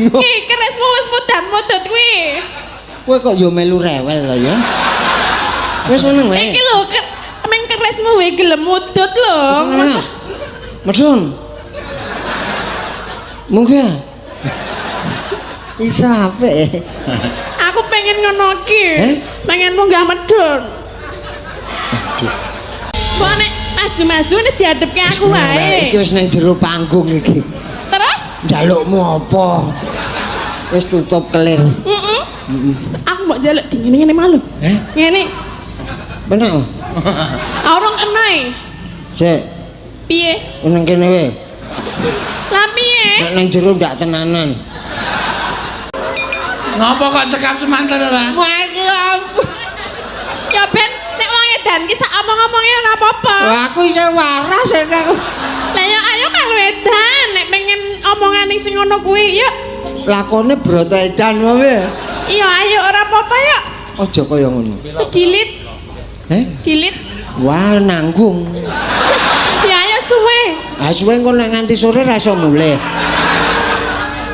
bingung. Ki kerismu wis mudat-mudut kuwi. Kowe kok yo melu rewel to ya? Wis meneng wae. Iki lho, meng kerismu wae gelem mudut lho. Medun. Munggah. Iso apik. Aku pengen ngono ki. Eh? Pengen munggah medun. Aduh. Mbok nek maju-maju nek diadepke aku wae. Iki wis nang jero panggung iki. Terus? Njalukmu apa? Wis tutup kelir. Heeh. Aku mbok njaluk di ngene-ngene malu. Eh? Ngene. Bener. Orang kena. Sik, Piye? nang kene wae. Lah piye? Nek nang jero ndak tenanan. Ngopo kok cekap semanten ora? Wah, iki apa? Ya ben nek wong edan ki sak omong-omonge ora apa-apa. Wah, aku iso waras aku. Lah ya ayo melu edan nek pengen omongane sing ngono kuwi yuk. Lakone broto edan wae. Iya ayo ora apa-apa yuk. Aja kaya ngono. Sedilit, Eh? dilit. Wah, nanggung. Ya ayo suwe. Ah suwe engko nek nganti sore ra iso mulih.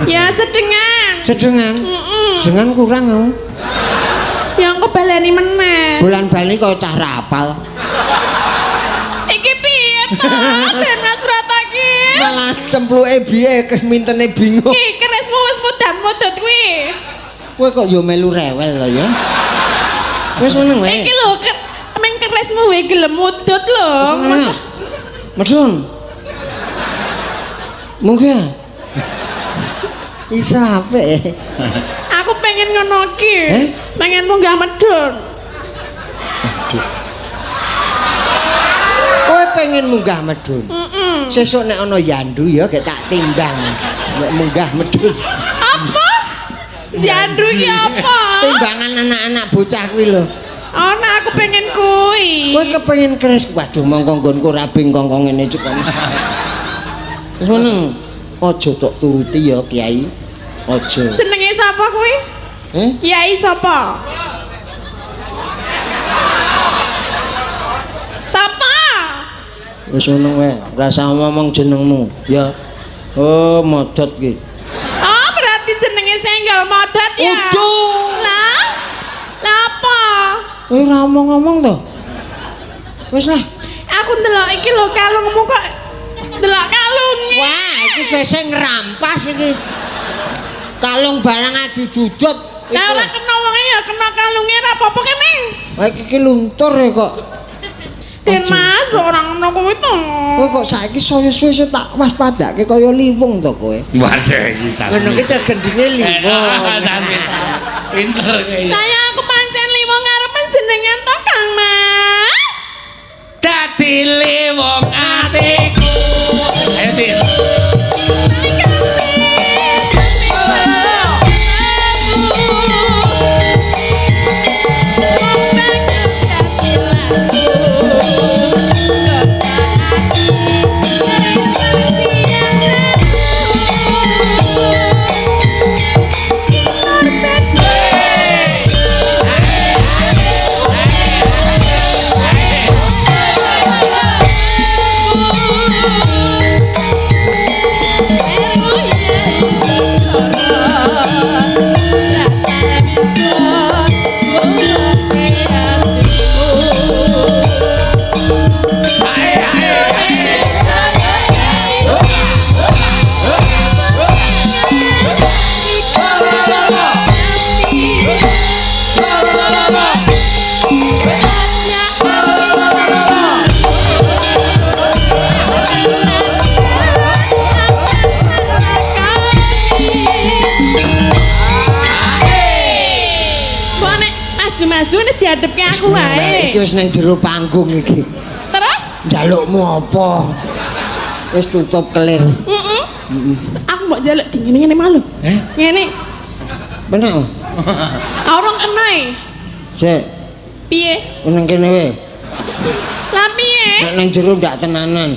Ya sedengan. Sedengan. Heeh. Sedengan kurang aku. Ya engko baleni meneh. Bulan bali kok cah rapal. Iki piye to? Den Mas Brata ki. Malah cempluke biye mintene bingung. Ki kerismu wis mudat-mudut kuwi. Kowe kok yo melu rewel to ya? Wis meneng wae. Iki lho meng kerismu wae gelem mudut lho. Medun. Munggah. Iso apik. Aku pengen ngono ki. Eh? Pengen munggah medun. Aduh. Kowe pengen munggah medun. Heeh. Sesuk nek ana yandu ya gek tak timbang. Nek munggah medun. Apa? Yandu ki apa? Timbangan anak-anak bocah kuwi lho. Oh, nah aku pengen kuwi. Kowe kepengin keris. Waduh mongko nggonku rabing kongkong ngene cuk. Wis meneng. Aja tok turuti ya Kiai. Aja. Jenenge sapa kuwi? Eh? Kiai sapa? Sapa? Wis meneng wae, rasa ngomong jenengmu ya. Oh, modot ki. Oh, berarti jenenge Senggol Modot ya? Udu. Lah? Lah apa? Kowe ora omong-omong to. Wis lah. Aku ndelok iki lho kalungmu kok ndelok kalunge. Wah, iki seseh ngrampas iki. Kalung barang adi jujut. Lah ora kena wonge ya kena kalunge ora apa-apa kene. Wah, iki ki luntur ya kok. Den Mas, mbok ora ngono kuwi to. Kowe kok saiki saya suwe tak waspadake kaya liwung to kowe. Waduh iki sasmi. Ngono ki gendinge liwung. Sasmi. Pinter kowe. Lah ya aku pancen liwung arep jenengan to Kang Mas. Dadi liwung atiku. Ayo Din. Mbok nek maju-maju nek diadepke aku wae. Iki wis nang jero panggung iki. Terus? Njalukmu apa? Wis tutup kelir. Heeh. Aku mbok njaluk di ngene-ngene malu. Eh? Ngene. Bener. Orang kena. Sik, Piye? nang kene wae. Lah piye? Nek nang jero ndak tenanan.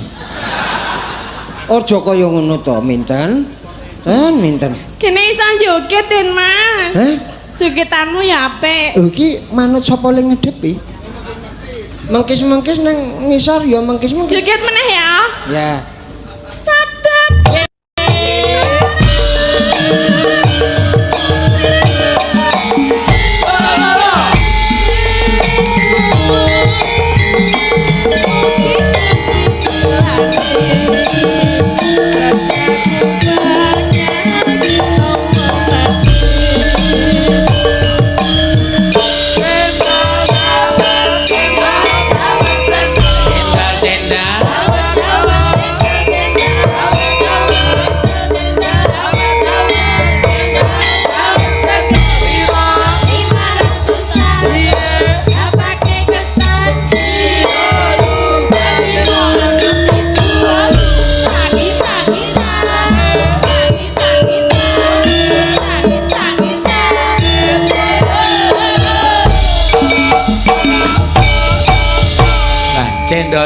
Aja kaya ngono to, Minten. Ten, Minten. Kene iso joget, Den Mas. Heh? Jogetanmu ya apik. Iki manut sapa le ngedepi? Mengkis-mengkis nang ngisor ya mengkis-mengkis. Joget meneh ya. Ya. Sabda.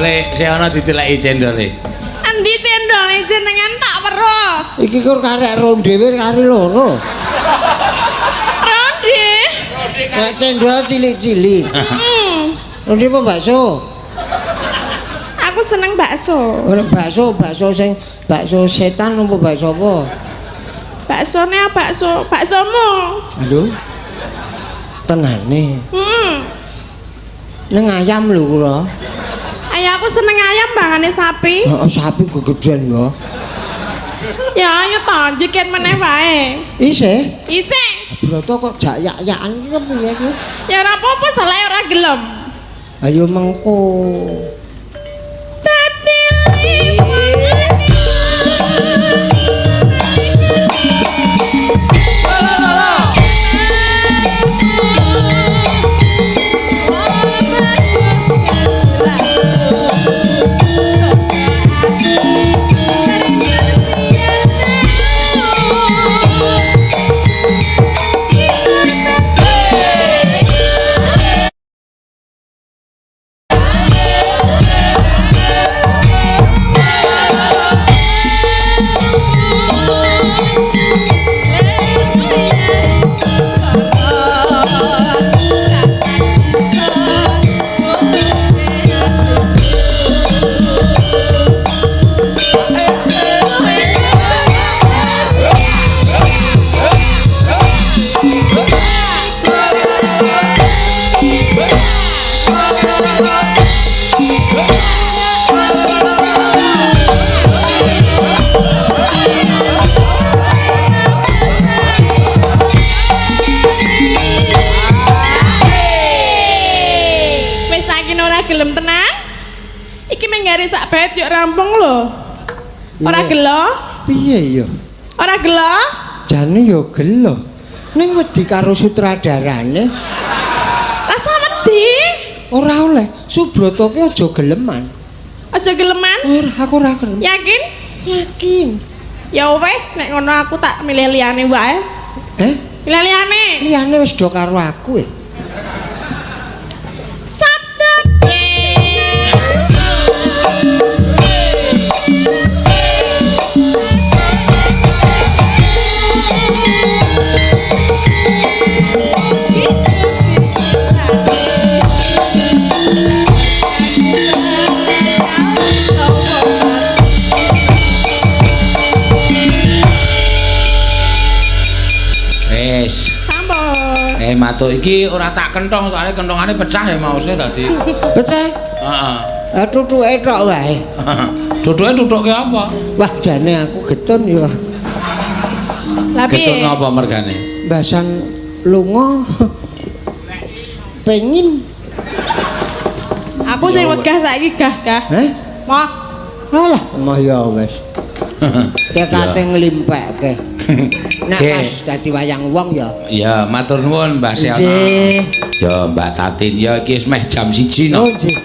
Cendole sing ana diteleki cendole. Endi cendole jenengan tak weruh. Iki kur karek ronde dhewe kari loro. Ronde. Nek cendol cilik-cilik. Hmm. Ronde apa bakso? Aku seneng bakso. Ora bakso, bakso sing bakso setan apa bakso apa? Baksone bakso, baksomu. Aduh. Tenane. Hmm. Neng ayam lho kula. Ayo aku seneng ayam bangane sapi. Heeh, sapi gegedean ya. Ya ayo to, jeken meneh wae. Isih. Isih. Broto kok jak-yak-yakan iki kepiye iki? Ya ora apa-apa, salah ora gelem. Ayo mengko. Dadi Wis saiki ora gelem tenang. Iki menggari sak bait yuk rampung lho. Ora Iya. gelo? Piye ya? Ora gelo? Jane ya gelo. Ning wedi karo sutradarane Rasa wedi. ora oleh. Subroto ki aja geleman. Aja geleman. Ora, aku ora gelem. Yakin? Yakin. Ya wis nek ngono aku tak milih liyane wae. Eh, Milih liyane. liyane wis do karo aku e. Sabda Wis. Sampun. Matuk iki ora tak kentong soalnya kentongane pecah ya mausnya tadi. Pecah. Heeh. Tutuke tok wae. Tutuke tutuke apa? Wah, jane aku getun ya. Lah Getun piye? apa mergane? Basan lunga pengin. Aku sing wegah saiki gah-gah. Heh? Moh. Alah, moh ya wis. Tekate nglimpekke. Nek pas dadi wayang wong ya. Ya, matur nuwun Mbah Seno. Nggih. Ya, Mbak Tatin ya iki wis meh jam 1 no. Oh, nggih.